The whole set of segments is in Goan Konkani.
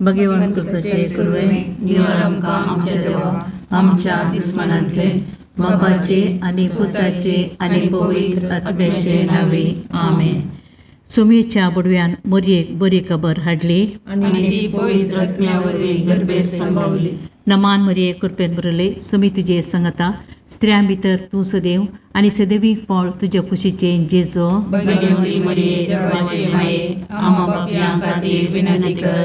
भगवंत कुसाचे कुरवे निवार आमकां आमच्या देवा आमच्या दुस्मनांतले बापाचे आनी पुताचे आनी पवित्र आत्म्याचे नांवे आमेन. सुमेच्या बुडव्यान मोरयेक बरी खबर हाडली आनी ती पवित्र आत्म्या वरवीं गर्भेत संभावली. नमान मरिये कृपेन भरले सुमी तुजे संगता स्त्रियां भितर तूं सदैव आनी सदैवी फळ तुज्या कुशीचें जेजो. भगवती मरिये देवाचे माये आम्हा पापयां खातीर विनंती कर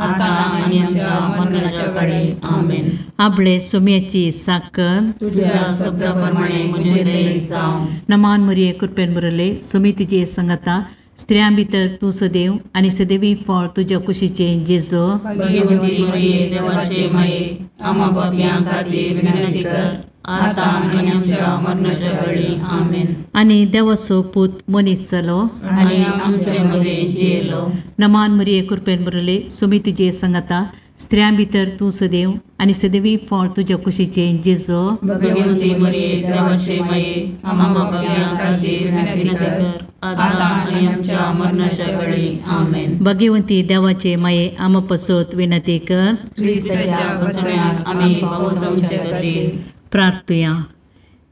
आतां आनी आमच्या मरणाच्या काळी आमेन. आपले सुम्याची साकर तुझ्या शब्दा प्रमाणे म्हजें जावं. नमान मरिये कृपेन भरले सुमी तुजे संगता स्त्रियां भितर तूं सदैव आनी सदैवी फळ तुज्या कुशीचें जेजो. भगवती मरिये देवाचे माये आम्हा पापयां खातीर विनंती कर आतां आनी आमच्या मरणाच्या काळी आमेन. आनी देवाचो पूत मनीस जालो आनी आमचे मदें जियेलो. नमान मरिये कृपेन भरले सुमी तुजे संगता स्त्रियां भितर तूं सदैव आनी सदैवी फळ तुज्या कुशीचें जेजो. भगवती मरिये देवाचे माये आम्हा पापयां खातीर विनंती कर आतां आनी आमच्या मरणाच्या काळी आमेन. भगवंती देवाचे माये आम्हा पसत विनंती कर. क्रिस्ताच्या बसव्याक आमी पावसाचे खातीर प्रार्थुया.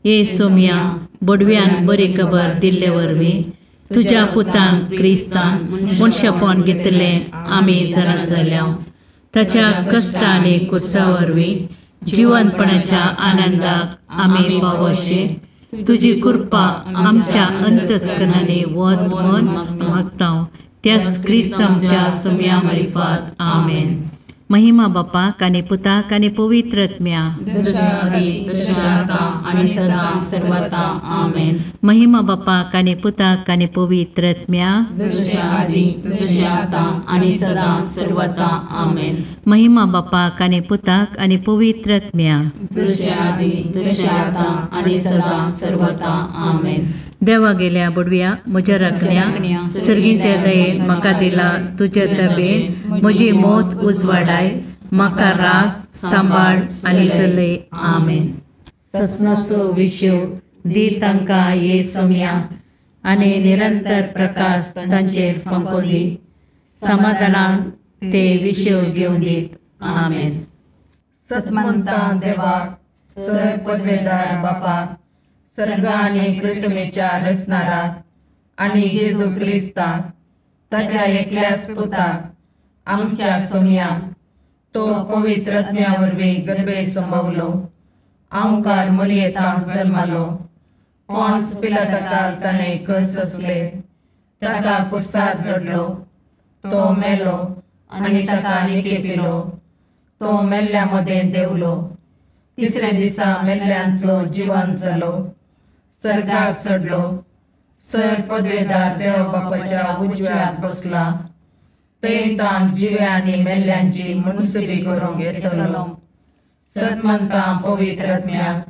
ये सोम्या बडव्यान बरी खबर दिल्ले वरवीं तुज्या पुतान क्रिस्तान मनशापण घेतलें आमी जाणा जाल्या. ताच्या कश्ट आनी कुर्सा वरवीं जिवनपणाच्या आनंदाक आमी पावोशे तुजी कृपा आमच्या अंतस्करणांनी वत म्हूण मागता त्याच क्रिस्त आमच्या सोम्या मारिफात आमेन. महिमा बापाक आनी पुताक आनी पवित्र आत्म्या. महिमा बापाक आनी पुताक आनी पवित्र आत्म्या. महिमा बापाक आनी पुताक आनी पवित्र आत्म्या. देवा गेल्या बुडव्या म्हज्या राखण्या सर्गीच्या दयेन म्हाका दिला तुज्या दबेन म्हजी मौत उजवाडाय म्हाका राग सांबाळ आनी चलय आमेन. ससनाचो विशय दी तांकां ये सोम्या आनी निरंतर प्रकाश तांचेर फांको दी समाधानान ते विशय घेवन दीत आमेन. सतमंता देवाक सर पदवेदार बापाक सर्ग आनी पृथ्वीच्या रचणाराक आनी जेजू क्रिस्ताक ताच्या एकल्याच पुताक आमच्या सोम्याक तो पवित्र आत्म्या वरवीं गर्भे संभवलो आंवकार मरियेतांक जल्मालो पॉन्स पिलाताकाल ताणें कस सोंसले ताका कुर्सार चडलो तो मेलो आनी ताका निकेपिलो तो मेल्ल्या मदें देंवलो तिसऱ्या दिसा मेल्ल्यांतलो जिवन जालो सर्गाक चडलो सर पदवेदार देव बापाच्या उजव्याक बसला थंय ताण जिव्या आनी मेल्ल्यांची मनसुबी करूंक येतलो. सतमंता पवित्र आत्म्याक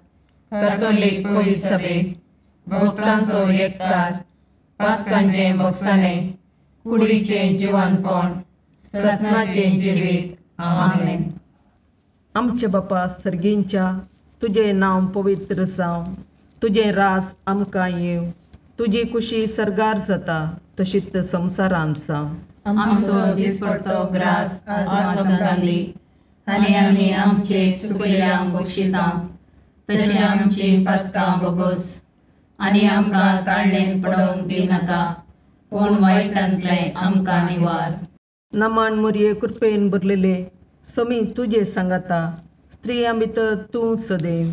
कॅथोलीक पवित्र सभेक भक्तांचो एकतार पातकांचें भोगसाणें कुडीचें जिवनपण ससनाचें जिवीत आमेन. आमचे बापा सर्गींच्या तुजें नांव पवित्र जावं तुजें राज आमकां येवं तुजी कुशी सर्गार जाता तशीच संवसारांत जावं. आमचो दिसपडतो ग्रास आज आमकां दी आनी आमी आमचे सुकल्यांक बक्षिता तशें आमची पातकां बोगोस आनी आमकां ताळणेन पडोवंक दिनाका पूण वायटांतलें आमकां निवार. नमान मोरये कृपेन भरलेले समी तुजे सांगाता स्त्रियां भितर तूं सदैव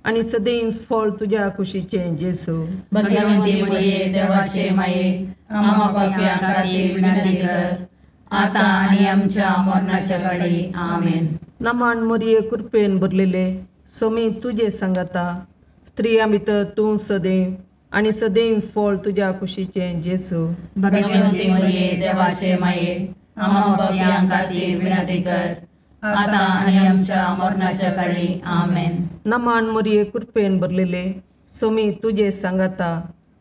आनी सदैव फळ तुज्या कुशीचें जेजू. भगवंती मरिये देवाचे माये आम्हा पापयां खातीर विनंती कर आतां आनी आमच्या मरणाच्या काळी आमेन. नमान मरिये कृपेन भरलेले समी तुजे सांगाता स्त्रियां भितर तूं सदैव आनी सदैव फळ तुज्या कुशीचें जेजू. भगवंती मरिये देवाचे माये आम्हा पापयां खातीर विनंती कर आतां आनी आमच्या मरणाच्या काळी आमेन. नमान मरिये कृपेन भरलेले समी तुजे सांगाता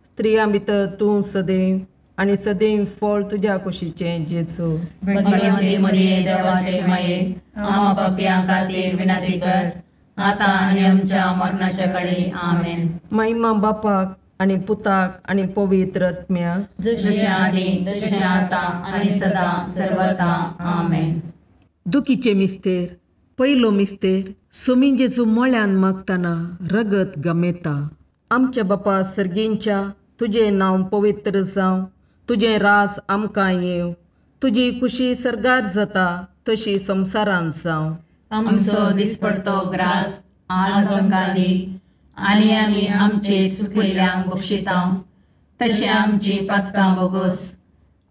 स्त्रियां भितर तूं सदैव आनी सदैव फळ तुज्या कुशीचें जेजू. भगवंती मरिये देवाचे माये आम्हा पापयां खातीर विनंती कर आतां आनी आमच्या मरणाच्या काळी आमेन. महिमा बापाक आनी पुताक आनी पवित्र आत्म्याक जशें आदी तशें आतां आनी सदां सर्वता आमेन. दुखीचे मिस्तेर पयलो मिस्तेर सोमी जेजू मळ्यान मागतना रगत गमेता. आमच्या बापा सर्गींच्या तुजें नांव पवित्र जावं, तुजें राज आमकां येवं, तुजी खुशी सर्गार जाता तशी संवसारांत जावं. आमचो दिसपडतो ग्रास आज आमकां दी आनी आमी आमचे सुकिल्ल्यांक बक्षिता तशें आमची पातकां बोगोस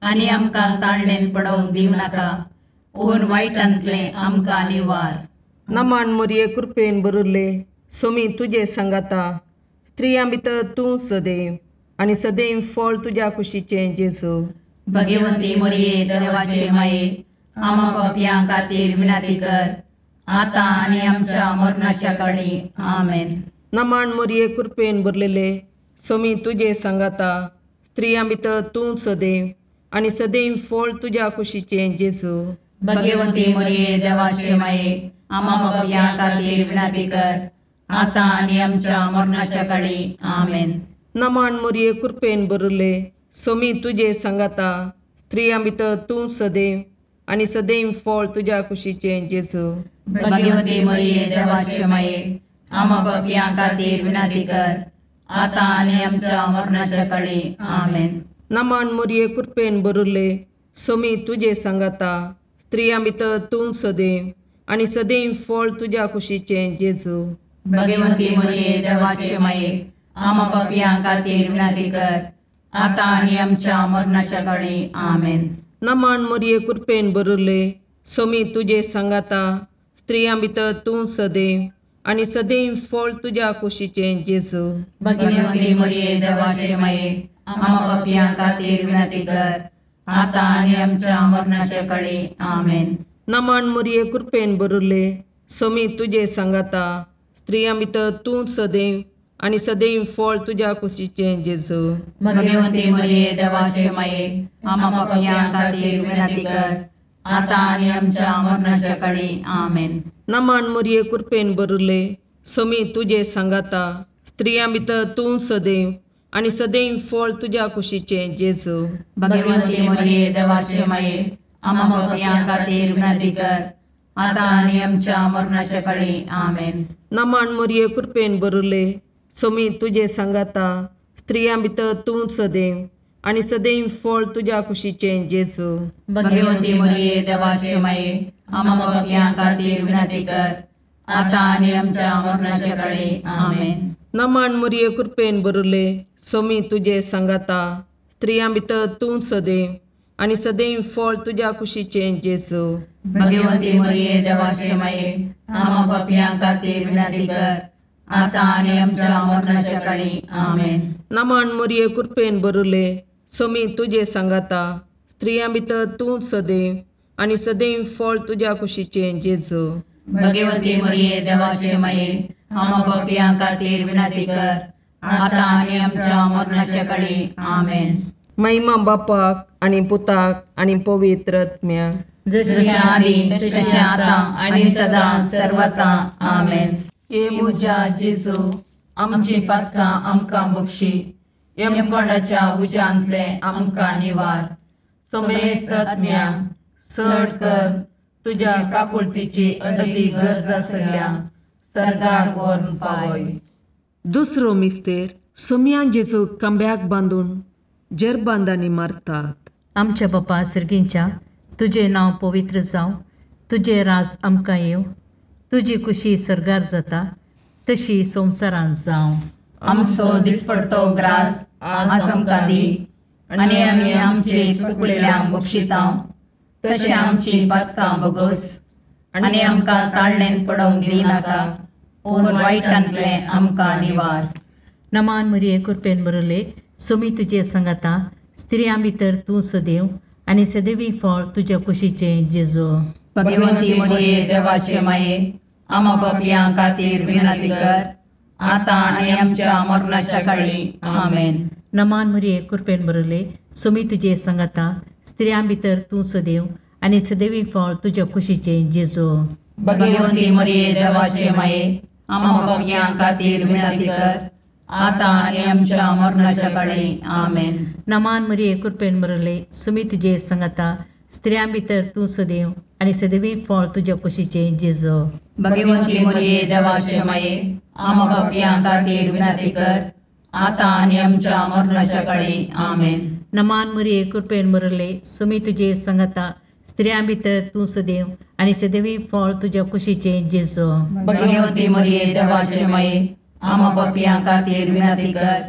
आनी आमकां ताळणेन पडोवंक दिवं नाका पूण वायटांतलें आमकां निवार. नमान मोरये कृपेन बरुल्ले सोमी तुजे सांगाता, स्त्रियां भितर तूं सदैव आनी सदैव फळ तुज्या कुशीचें जेजू. भगवंती मोरये देवाचे माये आमा पापयां खातीर विनंती कर आतां आनी आमच्या मरणाच्या काळी. आमेन. नमान मोरये कृपेन भरलेले सोमी तुजे सांगाता, स्त्रियां भितर तूं सदैव आनी सदैव फळ तुज्या कुशीचें जेजू. भगवंती मोरये देवाचे माये आमा पापयां खातीर विनंती कर आतां आनी आमच्या मरणाच्या काळी. आमेन. नमान मोरये कृपेन भरले सोमी तुजे सांगाता, स्त्रियां भितर तूं सदैव आनी सदैव फळ तुज्या कुशीचें जेजू. भगवंती मोरये देवाचे माये आमा पापयां खातीर विनंती कर आतां आनी आमच्या मरणाच्या काळी. आमेन. नमान मोरये कृपेन भरले सोमी तुजे सांगाता, स्त्रियां भितर तूं सदैव आनी सदैव फळ तुज्या कुशीचें जेजू. भगवंती मोरये देवाचे माये आमा पापयां खातीर विनंती कर आतां आनी आमच्या मरणाच्या काळी. आमेन. नमान मोरये कृपेन भरले सोमी तुजे सांगाता, स्त्रियां भितर तूं सदैव आनी सदैव फळ तुज्या कुशीचें जेजू. भगवंती मोरये देवाचे माये आमा पापयां खातीर विनंती कर आतां आनी आमच्या मरणाच्या काळी. आमेन. नमान मोरये कृपेन भरले सोमी तुजे सांगाता, स्त्रियां भितर तूं सदैव आनी सदैव फळ तुज्या कुशीचें जेजू. भगवंती मोरये देवाचे माये आमा पापयां खातीर विनंती कर आतां आनी आमच्या मरणाच्या काळी. आमेन. नमान मोरये कृपेन भरले सोमी तुजे सांगाता, स्त्रियां भितर तूं सदैव आनी सदैव फळ तुज्या कुशीचें जेजू. भगवंती मोरये देवाचे माये आमा पापयां खातीर विनंती कर आतां आनी आमच्या मरणाच्या काळी. आमेन. नमान मोरये कृपेन भरले सोमी तुजे सांगाता, स्त्रियां भितर तूं सदैव आनी सदैव फळ तुज्या कुशीचें जेजू. भगवंती मोरये देवाचे माये आमा पापयां खातीर विनंती कर आतां आनी आमच्या मरणाच्या काळी. आमेन. नमान मोरये कृपेन भरले सोमी तुजे सांगाता, स्त्रियां भितर तूं सदैव आनी सदैव फळ तुज्या कुशीचें जेजू. भगवंती मोरये देवाचे माये आमा पापयां खातीर विनंती कर आतां आनी आमच्या मरणाच्या काळी. आमेन. नमान मोरये कृपेन भरले सोमी तुजे सांगाता, स्त्रियां भितर तूं सदैव आनी सदैव फळ तुज्या कुशीचें जेजू. भगवंती मोरये देवाचे माये आमा पापयां खातीर विनंती कर आतां आनी आमच्या मरणाच्या काळी. आमेन. महिमा बापाक आनी पुताक आनी पवित्र आत्म्याक, जशी आदी तशें आतां आनी सदां सर्वता. आमेन. हे म्हज्या जेजू आमची पातकां आमकां बक्षी, यमकोंडाच्या उज्यांतलें आमकां निवार, समेस्त आत्म्या चड कर तुज्या काकुळतीची अदती गरज आसल्या सर्गाक व्हरून पावय. दुसरो मिस्तेर सोमया जेजू खांब्याक बांदून जेरबांदांनी मारतात. आमच्या बापा सर्गींच्या तुजें नांव पवित्र जावं, तुजें राज आमकां येवं, तुजी खुशी सर्गार जाता तशी संवसारांत जावं. आमचो दिसपडतो ग्रास आज आमकां दी आनी आमी आमचे चुकलेल्यांक बक्षिता तशें आमची पातकां बोगोस आनी आमकां ताळणेन पडोवंक दिनाका पूण वायटांतलें आमकां निवार. नमान मरिये कृपेन बरले सोमी तुजे सांगाता, स्त्रियां भितर तूं सदैव आनी सदैवी फळ तुज्या कुशीचें जेजू. भगवंती मरिये देवाचे माये आमा पापयां खातीर विनंती कर आतां आनी आमच्या मरणाच्या काळी. आमेन. नमान मरिये कृपेन बरले सोमी तुजे सांगाता, स्त्रियां भितर तूं सदैव आनी सदैवी फळ तुज्या कुशीचें जेजू. भगवंती मरिये देवाचे माये आमा पापयां खातीर विनंती कर आतां आनी आमच्या मरणाच्या काळी. आमेन. नमान मरिये कृपेन बरले सोमी तुजे सांगाता, स्त्रियां भितर तूं सदैव आनी सदैवी फळ तुज्या कुशीचें जेजू. भगवंती मरिये देवाचे माये, आम्हा पापयां खातीर विनंती कर, आतां आनी आमच्या मरणाच्या काळी. आमेन. नमान मरिये, कृपेन भरले, सुमी तुजे संगता, स्त्रियां भितर तूं सदैव आनी सदैवी फळ तुज्या कुशीचें जेजू. भगवंती मरिये देवाचे माये, आम्हा पापयां खातीर विनंती कर,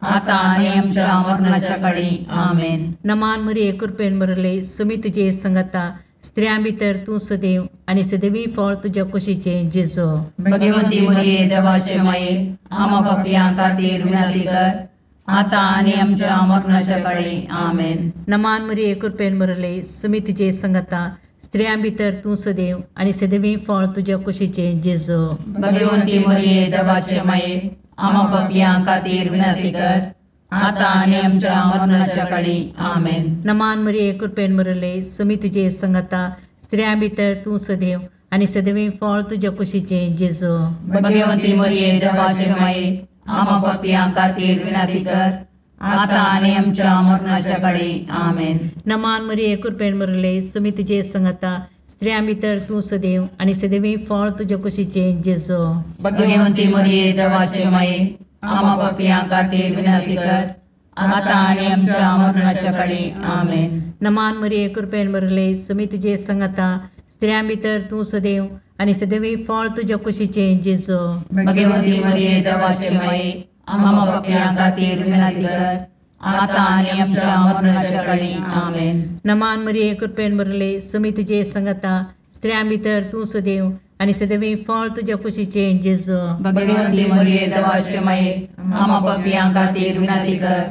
आतां आनी आमच्या मरणाच्या काळी. आमेन. नमान मरिये, कृपेन भरले, सुमी तुजे संगता, स्त्रियां भितर तूं सदैव आनी सदैवी फळ तुज्या कुशीचें जेजू. भगवंती मरिये देवाचे माये, आम्हा पापयां खातीर विनंती कर, आतां आनी आमच्या मरणाच्या काळी. आमेन. नमान मरिये, कृपेन भरले, सुमी तुजे संगता, स्त्रियां भितर तूं सदैव आनी सदैवी फळ तुज्या कुशीचें जेजू. भगवंती मरिये देवाचे माये, आम्हा पापयां खातीर विनंती कर, आतां आनी आमच्या मरणाच्या काळी. आमेन. नमान मरिये, कृपेन भरले, सुमी तुजे संगता, स्त्रियां भितर तूं सदैव आनी सदैवी फळ तुज्या कुशीचें जेजू. भगवंती मरिये देवाचे माये, आम्हा पापयां खातीर विनंती कर, आतां आनी आमच्या मरणाच्या काळी. आमेन. नमान मरिये, कृपेन भरले, सुमी तुजे संगता, स्त्रियां भितर तूं सदैव आनी सदैवी फळ तुज्या कुशीचें जेजू. भगवंती मरिये देवाचे माये, आम्हा पापयां खातीर विनंती कर, आतां आनी आमच्या मरणाच्या काळी. आमेन. नमान मरिये, कृपेन भरले, सुमी तुजे संगता, स्त्रियां भितर तूं सदैव आनी सदैवी फळ तुज्या कुशीचें जेजू. भगवंती मरिये देवाचे माये, आम्हा पापयां खातीर विनंती कर, आतां आनी आमच्या मरणाच्या काळी. आमेन. नमान मरिये, कृपेन भरले, सुमी तुजे संगता, स्त्रियां भितर तूं सदैव आनी सदैवी फळ तुज्या कुशीचें जेजू. भगवंती मरिये देवाचे माये, आम्हा पापयां खातीर विनंती कर,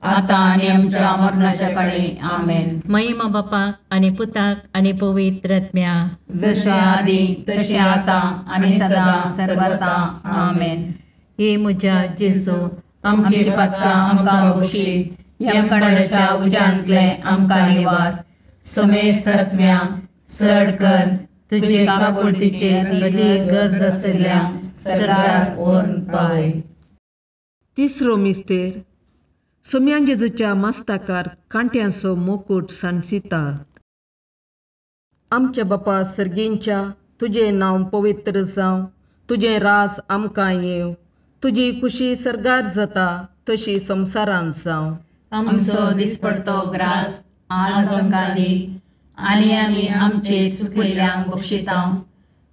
आतां आनी आमच्या मरणाच्या काळी. आमेन. महिमा बापाक आनी पुताक आनी पवित्र आत्म्या, जशें आदी तशें आतां आनी सदां सर्वता. आमेन. हे म्हज्या जेजू, आमची पातकां आमकां बक्षी, यमकंडाच्या उज्यांतले आमकां निवार, समेस्त आत्म्या चड कर तुजे काकुळतीचेर अदीक गरज आशिल्ल्या सरकार व्हरून पावय. तिसरो मिस्तेर. सोम्यान जेजूच्या मस्ताकार कांट्यांचो मुकूट सांडसितात. आमच्या बापा सर्गींच्या, तुजें नांव पवित्र जावं, तुजें राज आमकां येवं, तुजी कुशी सर्गार जाता तशी संवसारांत जावं. आमचो दिसपडतो ग्रास आज आमकां दी, आनी आमी आमचे सुकिल्ल्यांक बक्षिता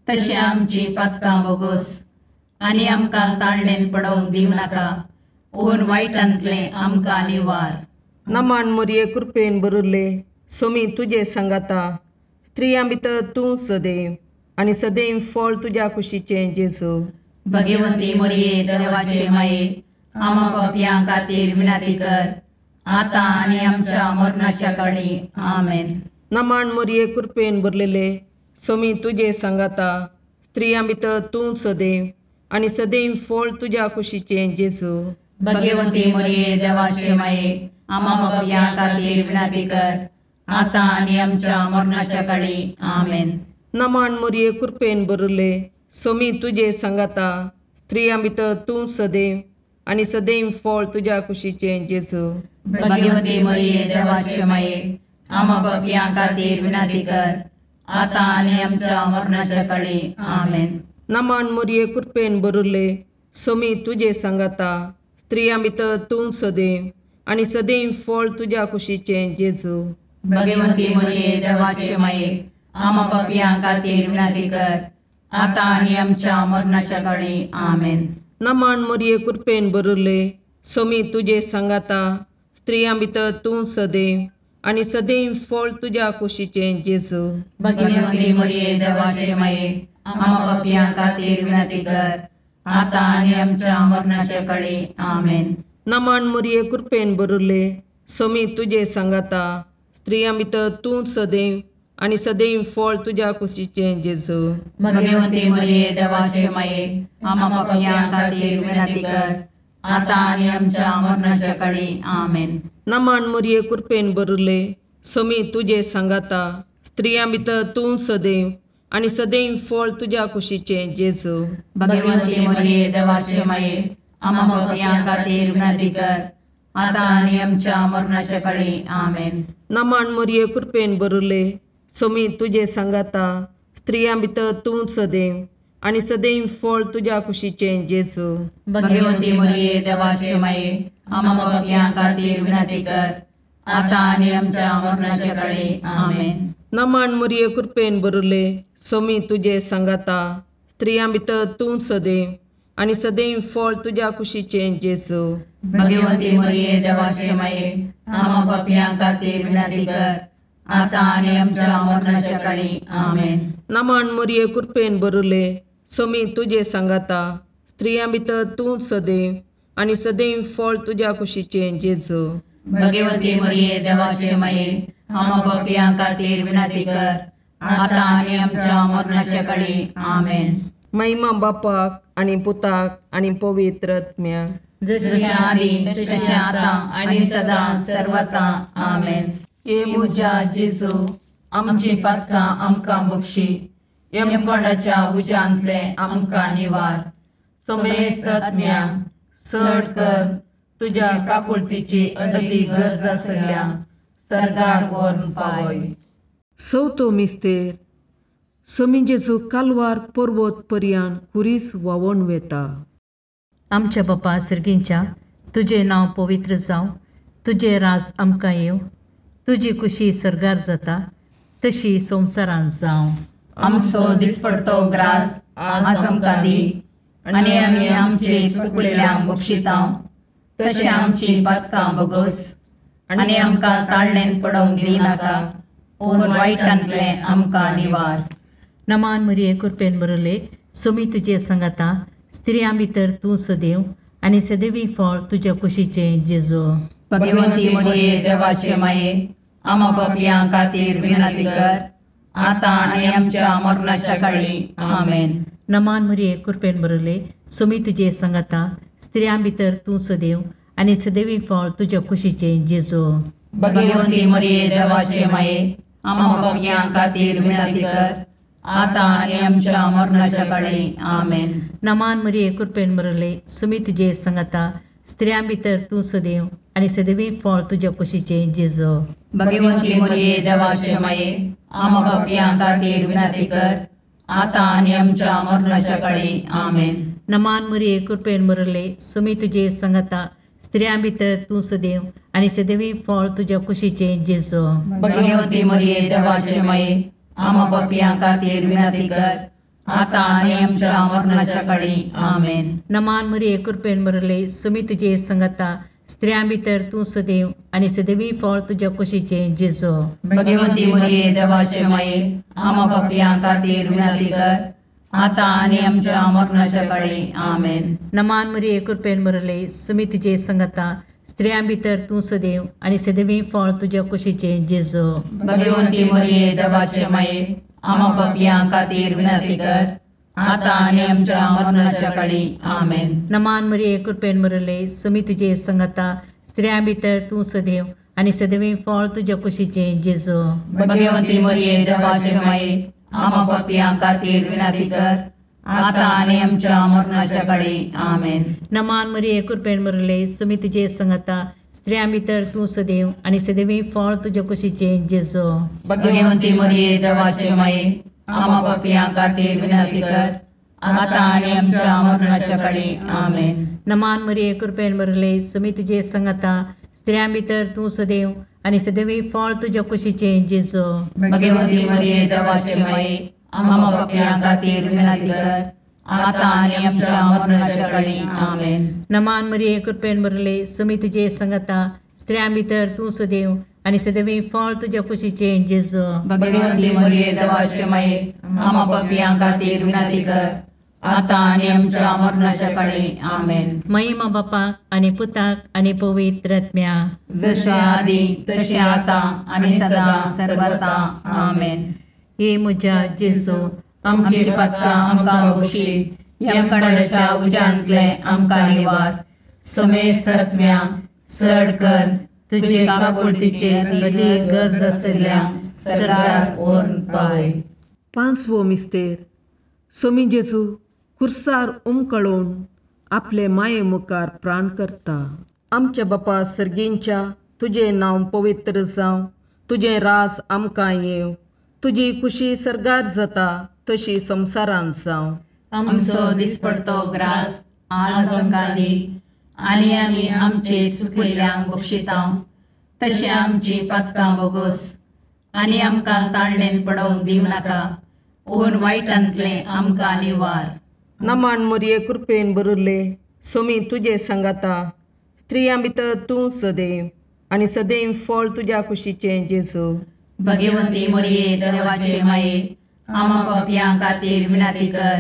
तशें आमची पातकां बोगोस, आनी आमकां ताळणेन पडोवंक दिवं नाका, पूण वायटांतलें आमकां निवार. नमान मरिये, कृपेन भरिल्ले, सोमी तुजे सांगाता, स्त्रियां भितर तूं सदैव आनी सदैव फळ तुज्या कुशीचें जेजू. भगवंती मरिये देवाचे माये, आम्हा पापयां खातीर विनंती कर, आतां आनी आमच्या मरणाच्या काळी. आमेन. नमान मरिये, कृपेन भरलेले, सोमी तुजे सांगाता, स्त्रियां भितर तूं सदैव आनी सदैव फळ तुज्या कुशीचें जेजू. भगवंती मरिये देवाचे माये, आम्हा पापयां खातीर विनंती कर, आतां आनी आमच्या मरणाच्या काळी. आमेन. नमान मरिये, कृपेन भरिल्ले, सोमी तुजे सांगाता, स्त्रियां भितर तूं सदैव आनी सदैव फळ तुज्या कुशीचें जेजू. भगवंती मरिये देवाचे माये, आम्हा पापयां खातीर विनंती कर, आतां आनी आमच्या मरणाच्या काळी. आमेन. नमान मरिये, कृपेन भरिल्ले, सोमी तुजे सांगाता, स्त्रियां भितर तूं सदैव आनी सदैव फळ तुज्या कुशीचें जेजू. भगवंती मरिये देवाचे माये, आम्हा पापयां खातीर विनंती कर, आतां आनी आमच्या मरणाच्या काळी. आमेन. नमान मरिये, कृपेन भरिल्ले, सोमी तुजे सांगाता, स्त्रियां भितर तूं सदैव आनी सदैव फळ तुज्या कुशीचें जेजू. भगवंती मरिये देवाचे माये, आम्हा पापयां खातीर विनंती कर, आतां आनी आमच्या मरणाच्या काळी. आमेन. नमान मरिये, कृपेन भरिल्ले, सोमी तुजे सांगाता, स्त्रियां भितर तूं सदैव आनी सदैव फळ तुज्या कुशीचें जेजू. भगवंती मरिये देवाचे माये, आम्हा पापयां खातीर विनंती कर, आतां आनी आमच्या मरणाच्या काळी. आमेन. नमान मरिये, कृपेन भरिल्ले, सोमी तुजे सांगाता, स्त्रियां भितर तूं सदैव आनी सदैव फळ तुज्या कुशीचें जेजू. भगवंती मरिये देवाचे माये, आम्हा पापयां खातीर विनंती कर, आतां आनी आमच्या मरणाच्या काळी. आमेन. नमन मरिये कृपेन भरिल्ले, स्वामी तुजे सांगाता, स्त्रियां भितर तूं सदैव आनी सदैव फळ तुज्या कुशीचें जेजू. भगवंती मरिये देवाचे माये, आम्हा पापयां खातीर विनंती कर, आतां आनी आमच्या मरणाच्या काळी. आमेन. नमन मरिये कृपेन भरिल्ले, स्वामी तुजे सांगाता, स्त्रियां भितर तूं सदैव आनी सदैव फळ तुज्या कुशीचें जेजू. भगवंती मरिये देवाचे माये, आम्हा पापयां खातीर विनंती कर, आतां आनी आमच्या मरणाच्या काळी. आमेन. नमन मरिये कृपेन भरिल्ले, स्वामी तुजे सांगाता, स्त्रियां भितर तूं सदैव आनी सदैव फळ तुज्या कुशीचें जेजू. भगवंती मरिये देवाचे माये, आम्हा पापयां खातीर विनंती कर, आतां आनी आमच्या मरणाच्या काळी. आमेन. महिमा बापाक आनी पुताक आनी पवित्र आत्म्याक, जशें आदी तशें आतां आनी सदां सर्वता. आमेन. हे म्हज्या जेजू, आमची पातकां आमकां बक्षी, यमकोंडाच्या उज्यांतलें आमकां निवार, समेस्त आत्म्यांक चड कर तुज्या काकुळतीची अदती गरज आसल्या सर्गाक व्हरून पावय. चवथो मिस्तेर. स्वामी जेजू कालवार पर्वत पर्यान खुरीस व्हांवोन वेता. आमच्या बापा सर्गींच्या, तुजें नांव पवित्र जावं, तुजें राज आमकां येवं, तुजी कुशी सर्गार जाता तशी संवसारांत जावं. आमचो दिसपडतो ग्रास आज आमकां दी, आनी आमी आमचे चुकलेल्यांक बक्षितांव तशें आमची पातकां बगोस, आनी आमकां ताळणेन पडोवंक दिनाका, पूण वायटांतलें आमकां निवार. नमान मरिये कृपेन भरिल्ले, स्वामी तुजे सांगाता, स्त्रियां भितर तूं सदैव आनी सदैवी फळ तुज्या कुशीचें जेजू. भगवंती मरिये देवाचे माये, आम्हा पापयां खातीर विनंती कर, आतां आनी आमच्या मरणाच्या काळी. आमेन. नमान मरिये कृपेन भरिल्ले, स्वामी तुजे सांगाता, स्त्रियां भितर तूं सदैव आनी सदैवी फळ तुज्या कुशीचें जेजू. भगवंती मरिये देवाचे माये, आम्हा पापयां खातीर विनंती कर, आतां आनी आमच्या मरणाच्या काळी. आमेन. नमान मरिये कृपेन भरिल्ले, स्वामी तुजे सांगाता, स्त्रियां भितर तूं सदैव आनी सदैवी फळ तुज्या कुशीचें जेजू. भगवंती मरिये देवाचे माये, आम्हा पापयां खातीर विनंती कर, आतां आनी आमच्या मरणाच्या काळी. आमेन. नमान मरिये कृपेन भरिल्ले, स्वामी तुजे सांगाता, स्त्रियां भितर तूं सदैव आनी सदैवी फळ तुज्या कुशीचें जेजू. भगवंती मरिये देवाचे माये, आम्हा पापयां खातीर विनंती कर, आतां आनी आमच्या मरणाच्या काळी. आमेन. नमान मरिये कृपेन भरिल्ले, स्वामी तुजे सांगाता, स्त्रियां भितर तूं सदैव आनी सदैवी फळ तुज्या कुशीचें जेजू. भगवंती मरिये देवाचे माये, आम्हा पापयां खातीर विनंती कर, आतां आनी आमच्या मरणाच्या काळी. आमेन. नमान मरिये कृपेन भरिल्ले, स्वामी तुजे सांगाता, स्त्रियां भितर तूं सदैव आनी सदैवी फळ तुज्या कुशीचें जेजू. भगवंती मरिये देवाचे माये, आम्हा पापयां खातीर विनंती कर, आतां आनी आमच्या मरणाच्या काळी. आमेन. नमान मरिये कृपेन भरिल्ले, स्वामी तुजे सांगाता, स्त्रियां भितर तूं सदैव आनी सदैवी फळ तुज्या कुशीचें जेजू. भगवंती मरिये देवाचे माये, आम्हा पापयां खातीर विनंती कर, आतां आनी आमच्या मरणाच्या काळी. आमेन. नमान मरिये कृपेन भरिल्ले, स्वामी तुजे सांगाता, स्त्रियां भितर तूं सदैव आनी सदैवी फळ तुज्या कुशीचें जेजू. भगवंती मरिये देवाचे माये, आम्हा पापयां खातीर विनंती कर, आतां आनी आमच्या मरणाच्या काळी. आमेन. नमान मरिये कृपेन भरिल्ले, स्वामी तुजे सांगाता, स्त्रियां भितर तूं सदैव आनी सदैवी फळ तुज्या कुशीचें जेजू. भगवंती मरिये देवाचे माये, आम्हा पापयां खातीर विनंती कर, आतां आनी आमच्या मरणाच्या काळी. आमेन. नमान मरिये कृपेन भरिल्ले, स्वामी तुजे सांगाता, स्त्रियां भितर तूं सदैव आनी सदैवी फळ तुज्या कुशीचें जेजू. भगवंती मरिये देवाचे माये, आम्हा पापयां खातीर विनंती कर, आतां आनी आमच्या मरणाच्या काळी. आमेन. महिमा बापाक आनी पुताक आनी पवित्र आत्म्याक, जशें आदी तशें आतां आनी सदां सर्वता. आमेन. हे म्हज्या जेजू, आमची पातकां आमकां बक्षी, यमकंडाच्या उज्यांतलें आमकां निवार, समेस्त आत्म्यांक चड कर तुजे काकुळतीचेर अदीक गरज आशिल्ल्यांक सर्गाक व्हरून पावय. पांचवो मिस्तेर. स्वामी जेजू खुर्सार उमकळून आपले माये मुखार प्राण करता. आमच्या बापा सर्गींच्या तुजें नांव पवित्र जावं, तुजें राज आमकां येवं, तुजी खुशी सर्गार जाता तशी संवसारांत जावं. आमचो दिसपडतो ग्रास आज आमकां दी आनी आमी आमचे सुकिल्ल्यांक बक्षिता तशें आमची पातकां बोगोस आनी आमकां ताळणेन पडोवंक दिवं नाका पूण वायटांतलें आमकां निवार. नमान मोरये कृपेन बरुल्ले सोमी तुजे सांगाता, स्त्रियां भितर तूं सदैव आनी सदैव फळ तुज्या कुशीचें जेजू. भगवंती मोरये देवाचे माये आमा पापयां खातीर विनंती कर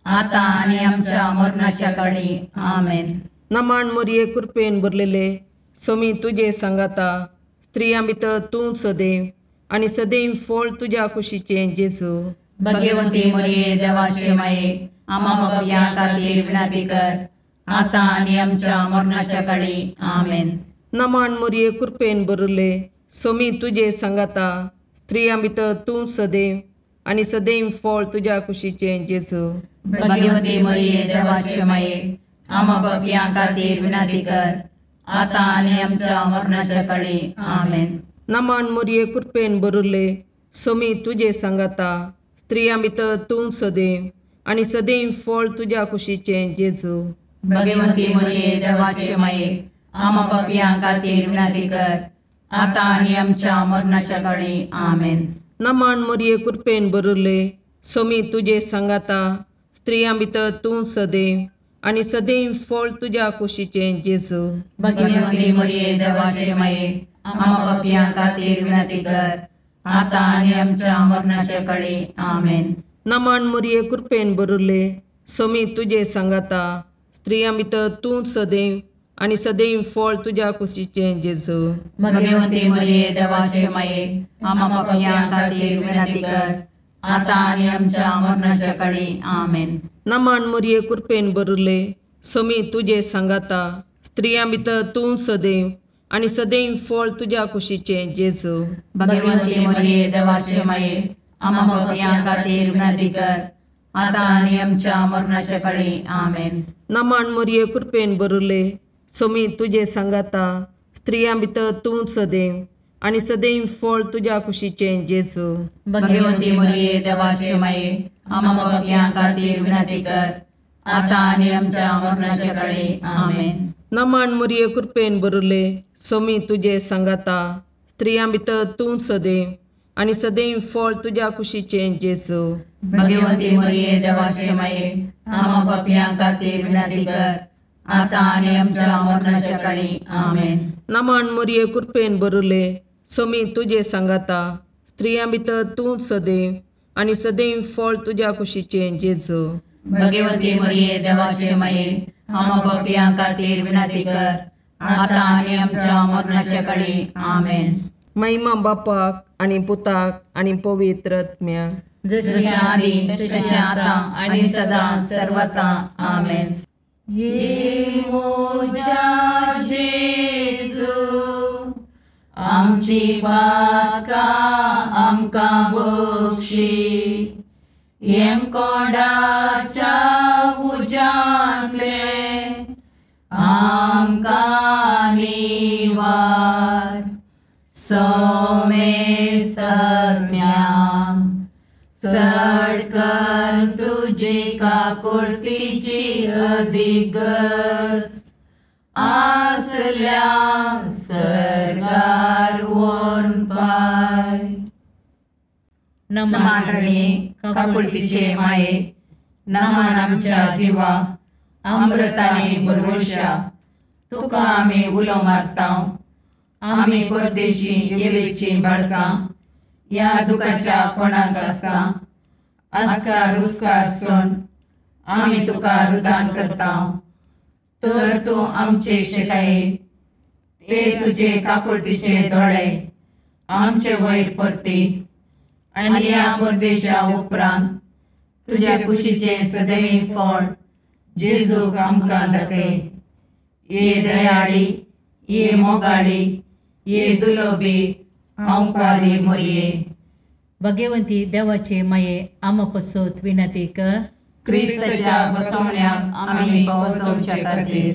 आतां आनी आमच्या मरणाच्या काळी. आमेन. नमान मोरये कृपेन भरलेले सोमी तुजे सांगाता, स्त्रियां भितर तूं सदैव आनी सदैव फळ तुज्या कुशीचें जेजू. भगवंती मोरये देवाचे माये आमा पापयां खातीर विनंती कर आतां आनी आमच्या मरणाच्या काळी. आमेन. नमान मोरये कृपेन भरले सोमी तुजे सांगाता, स्त्रियां भितर तूं सदैव आनी सदैव फळ तुज्या कुशीचें जेजू. भगवंती मोरये देवाचे माये आमा पापयां खातीर विनंती कर आतां आनी आमच्या मरणाच्या काळी. आमेन. नमान मोरये कृपेन भरले सोमी तुजे सांगाता, स्त्रियां भितर तूं सदैव आनी सदैव फळ तुज्या कुशीचें जेजू. भगवंती मोरये देवाचे माये आमा पापयां खातीर विनंती कर आतां आनी आमच्या मरणाच्या काळी. आमेन. नमान मोरये कृपेन भरले सोमी तुजे सांगाता, स्त्रियां भितर तूं सदैव आनी सदैव फळ तुज्या कुशीचें जेजू. भगवंती मोरये देवाचे माये आमा पापयां खातीर विनंती कर आतां आनी आमच्या मरणाच्या काळी. आमेन. नमान मोरये कृपेन भरले सोमी तुजे सांगाता, स्त्रियां भितर तूं सदैव आनी सदैव फळ तुज्या कुशीचें जेजू. भगवंती मोरये देवाचे माये आमा पापयां खातीर विनंती कर आतां आनी आमच्या मरणाच्या काळी. आमेन. नमान मोरये कृपेन भरले सोमी तुजे सांगाता, स्त्रियां भितर तूं सदैव आनी सदैव फळ तुज्या कुशीचें जेजू. भगवंती मोरये देवाचे माये आमा पापयां खातीर विनंती कर आतां आनी आमच्या मरणाच्या काळी. आमेन. नमान मोरये कृपेन भरले सोमी तुजे सांगाता, स्त्रियां भितर तूं सदैव आनी सदैव फळ तुज्या कुशीचें जेजू. भगवंती मोरये देवाचे माये आमा पापयां खातीर विनंती कर आतां आनी आमच्या मरणाच्या काळी. आमेन. नमान मोरये कृपेन भरले सोमी तुजे सांगाता, स्त्रियां भितर तूं सदैव आनी सदैव फळ तुज्या कुशीचें जेजू. भगवंती मोरये देवाचे माये आमा पापयां खातीर विनंती कर आतां आनी आमच्या मरणाच्या काळी. आमेन. नमान मोरये कृपेन भरले सोमी तुजे सांगाता, स्त्रियां भितर तूं सदैव आनी सदैव फळ तुज्या कुशीचें जेजू. भगवंती मोरये देवाचे माये आमा पापयां खातीर विनंती कर आतां आनी आमच्या मरणाच्या काळी. आमेन. महिमा बापाक आनी पुताक आनी पवित्र आत्म्याक, जशी आदी तशें आतां आनी सदां सर्वता. आमेन. ये मोजा जेजू आमची पातकां आमकां बक्षी, येमकोंडाच्या उज्यांतले आमकां निवार. सोमेस्तज्ञा चड कर तुजी काकुळतीची अधिगस आसल्या सर्गार व्हरून पाय. नमान रणी काकुळतीचे माये, नमान आमच्या जिवा अमृताने भरवशा, तुका आमी उलो मारता. आमी परदेशी येवेची बाळकां ह्या दुखाच्या कोणाक आसता आस्कार रुस्कार सोन आमी तुका रुदान करता. तर तूं आमचे शिकाये ते तुजे काकुळतीचे दोळे आमचे वयर परती आनी ह्या परदेशा उपरांत तुज्या कुशीचें सदैव फळ जेजूक आमकां दाखय. ये दयाळी, ये मोगाळी, ये दुलोबी अंकारी मोरये. भगवंती देवाचे माये आमा पसोत विनंती कर. क्रिस्ताच्या बसवण्याक आमी पावसोवचे खातीर.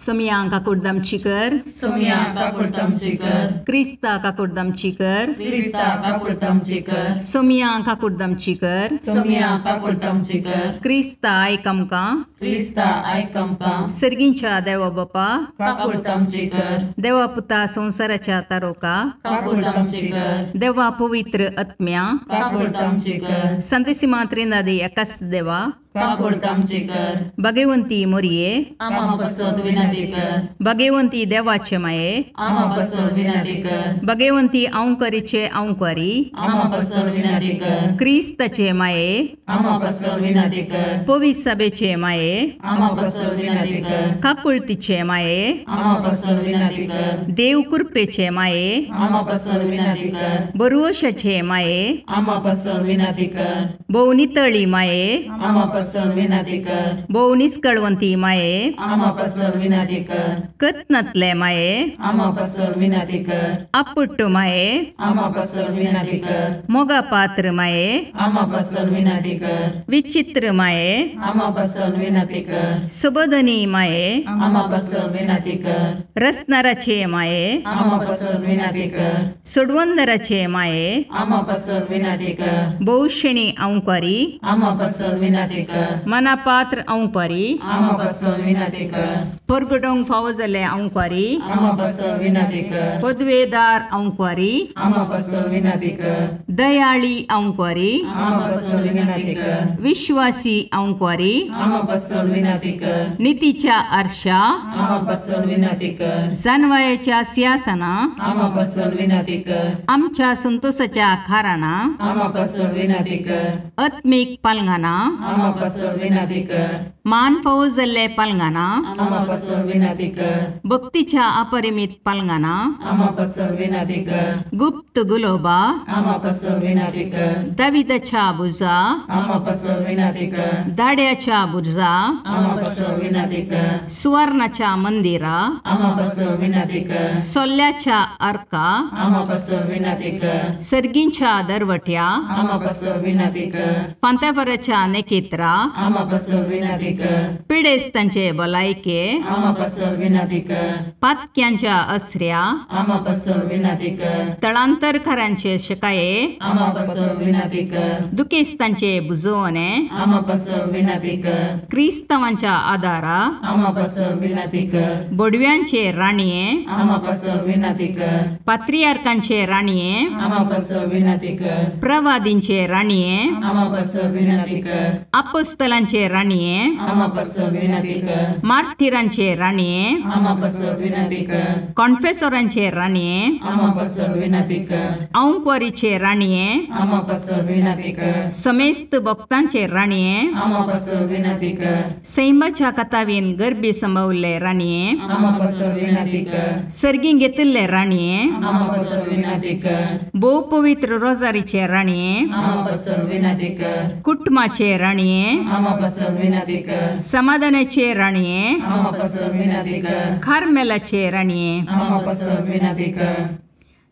सोमया काकुडदामची कर, सोमया काकुडदामची कर, क्रिस्ता काकुडदामची कर, क्रिस्ता काकुडदामची कर, सोमया काकुडदामची कर, सोमया काकुडदामची कर, क्रिस्ता आयक आमकां, क्रिस्ता आयक आमकां, सर्गींच्या देवा बापा काकुडदामची कर, देवा पुता संवसाराच्या तारोका काकुडदामची कर, देवा पवित्र आत्म्या काकुडदामची कर, संतेसिमा त्रिनादी एकाच देवा काकुडदामची कर, भगवंती मोरये आमा पासत विनंती कर, भगवंती देवाचे माये आमा पासत विनंती कर, भगवंती अंकरीचे अंकरी आमा पासत विनंती कर, क्रिस्ताचे माये आमा पासत विनंती कर, पवित्र सभेचे माये आमा पासत विनंती कर, काकुळतीचे माये आमा पासत विनंती कर, देव कृपेचे माये आमा पासत विनंती कर, बरोशाचे माये आमा पासत विनंती कर, भोव नितळी माये आमा पासत विनंती कर, भोव निस्कळवंती माये आमा पासत विनंती कर, कत्नातले माये आमा पासत विनंती कर, आपुट्ट माये आमा पासत विनंती कर, मोगा पात्र माये आमा पासत विनंती कर, विचित्र माये आमा पासत विनंती कर, सुबोधनी माये आमा पासत विनंती कर, रसनाराचे माये आमा पासत विनंती कर, सोडवंदराचे माये आमा पासत विनंती कर, भोवशेणी अंकारी आमा पासत विनंती कर, मनापात्र अंकारी आमा पासत विनंती कर, परगटोंक फावो जाल्ले अंकारी आमा पासत विनंती कर, पदवेदार अंकारी आमा पासत विनंती कर, दयाळी अंकारी आमा पासत विनंती कर, विश्वासी अंकारी आमा पासत विनंती कर, नितीच्या आरशा आमा पासत विनंती कर, जानवायाच्या सिंहासना आमा पासत विनंती कर, आमच्या संतोषाच्या खाराना आमा पासत विनंती कर, आत्मीक पालंगाना आमा पासत विनंती कर, मान फावो जाल्ले पालंगाना आमा पासत विनंती कर, भक्तीच्या अपरिमित पालंगाना आमा पासत विनंती कर, गुप्त गुलोबा आमा पासत विनंती कर, दाविदाच्या बुजा आमा पासत विनंती कर, दाड्याच्या बुर्जा आमा पासत विनंती कर, सुवर्णाच्या मंदिरा आमा पासत विनंती कर, सोल्ल्याच्या अर्का आमा पासत विनंती कर, सर्गींच्या दरवट्या आमा पासत विनंती कर, पांतापराच्या नेकेत्रा आमा पासत विनंती कर, पिडेस्तांचे भलायके आमा पासत विनंती कर, पातक्यांच्या असऱ्या आमा पासत विनंती कर, तळांतरकारांचे शकाये आमा पासत विनंती कर, दुखेस्तांचे बुजवणे आमा पासत विनंती कर, क्रिस्तावांच्या आदारा आमा पासत विनंती कर, बोडव्यांचे राणये आमा पासत विनंती कर, पात्रियार्कांचे राणये आमा पासत विनंती कर, प्रवादींचे राणये आमा पासत विनंती कर, अपोस्तलांचे राणये आमा पासत विनंती कर, मार्थिरांचे राणये आमा पासत विनंती कर, कॉन्फेसोरांचे राणये आमा पासत विनंती कर, औंकवारीचे राणये आमा पासत विनंती कर, समेस्त भक्तांचे राणये आमा पासत विनंती कर, सैमाच्या कथावीन गर्भी संभवल्ले राणये आमा पासत विनंती कर, सर्गीं घेतिल्ले राणये आमा पासत विनंती कर, भोव पवित्र रोजारीचे राणये आमा पासत विनंती कर, कुटुंबाचे राणये आमा पासत विनंती कर, समाधानाचे राणये आमा पासत विनंती कर, कार्मेलाचे राणये आमा पासत विनंती कर,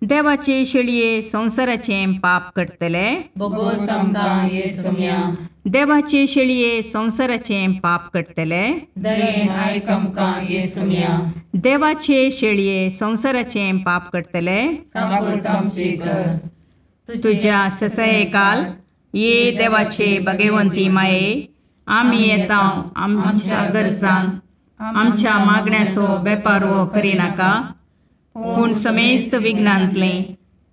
देवाचे शेळये संवसाराचे पाप करतले बोगोस आमकां ये सोम्या, देवाचे शेळये संवसाराचे पाप करतले दयेन आयक आमकां ये सोम्या, देवाचे शेळये संवसाराचे पाप करतले काकुळट आमची कर, तुझ्या ससयकाल ये देवाचे भगवंती माये आमी येता आमच्या गरजांक आमच्या मागण्याचो बेपारवो करिनाका पूण समेस्त विघ्नांतलें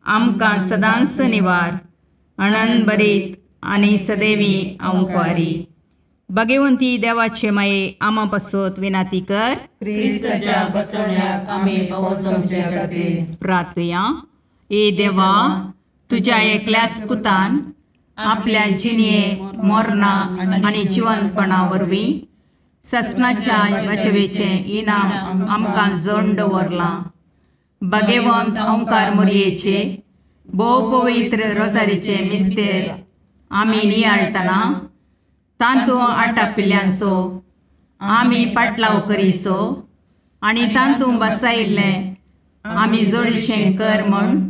आमकां सदांच निवार अणनभरीत आनी सदैवी अंकवारी. भगवंती देवाचे माये आमा पासत विनाती कर. क्रिस्ताच्या बसवण्याक आमी पावस आमच्या खातीर प्रार्थुया. ए देवा, तुज्या एकल्याच पुतान आपल्या जिणये मरणा आनी जिवनपणा वरवीं ससनाच्या वाचवेचें इनाम आमकां जण दवरलां. भगवंत ओंकार मोरयेचे भोव पवित्र रोजारीचे मिस्तेर आमी नियाळटना तांतू आटापिल्ल्यांचो आमी पाटलाव करीसो आनी तांतू बसायिल्लें आमी जोडीशें कर म्हूण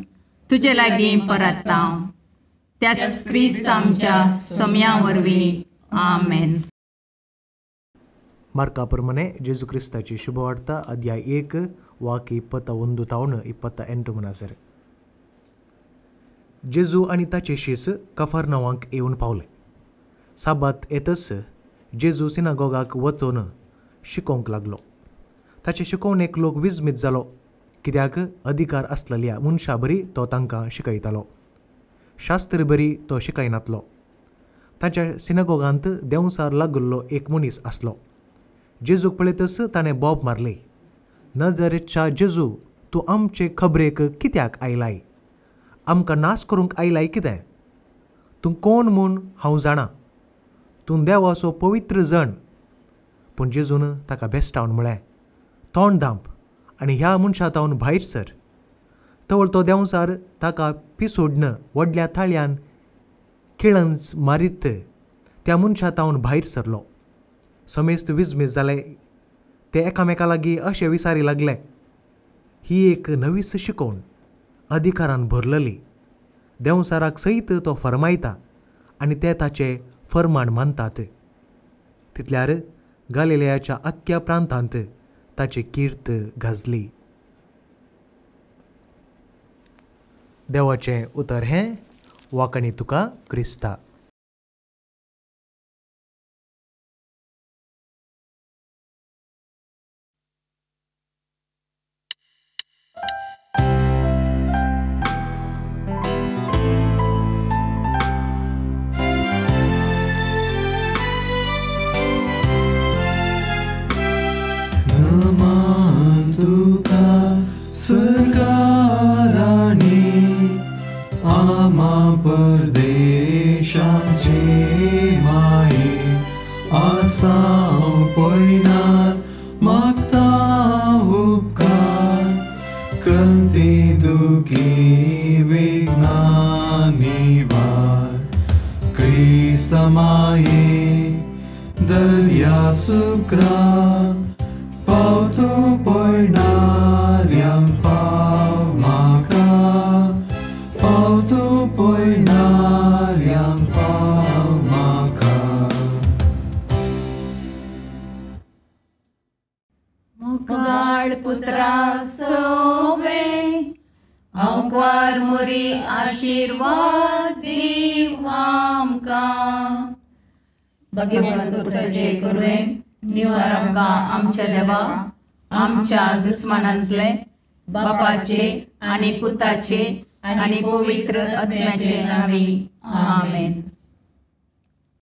तुजे लागीं परत्ता. त्याच क्रिस्त आमच्या सोम्या वरवीं. आमेन. मार्का प्रमाणे जेजू क्रिस्ताची शुभवार्ता अध्याय 1 वाक्य 21 तावन 28 म्हणासर. जेजू आनी ताचे शीस कफरनावांक येवन पावले. साबात येतच जेजू सिनागोगाक वचून शिकोवंक लागलो. ताचे शिकोवणेक लोक विस्मीत जालो, कित्याक अधिकार आसलेल्या मनशा बरी तो तांकां शिकयतालो, शास्त्र बरी तो शिकयनातलो. ताच्या सिनागोगांत देंवसार लागल्लो एक मनीस आसलो. जेजूक पळयतच ताणें बोब मारली, नजरेच्या जेजू, तूं आमचे खबरेक कित्याक आयलाय? आमकां नाश करूंक आयलाय कितें? तूं कोण म्हूण हांव जाणा, तूं देवाचो पवित्र जण. पूण जेजून ताका बेस्टावन म्हळें, तोंड धांप आनी ह्या मनशा तावन भायर सर. तवळ तो देंवसार ताका पिसोडन व्हडल्या थाळ्यान किळंच मारीत त्या मनशा तावन भायर सरलो. समेस्त विस्मीत जाले. ते एकामेका लागीं अशें विचारी लागले, ही एक नवीच शिकोवण, अधिकारान भरलेली. देंवसाराक सयत तो फरमायता आनी ते ताचे फरमाण मानतात. तितल्यार गालिलेयाच्या आख्ख्या प्रांतांत ताची कीर्त गाजली. देवाचें उतर हें. वांकणी तुका क्रिस्ता. सरकाराणी आमा परदेशाचे माये आसाव पयनार मागता उपकार कंती दुखी विघ्ना निवार क्रिस्त माये दर्या सुक्रा पावतो पयणाऱ्यांक पाव म्हाका पावतो पयणाऱ्यांक पाव म्हाका. मुगाळ पुत्रा सोवे अंकार मोरी आशीर्वाद दीव आमकां. भगवंत कुसाचे कुरवेन निवार आमकां आमच्या देवा आमच्या दुस्मानांतले बापाचे आनी पुताचे आनी पवित्र आत्म्याचे नांवी आमेन.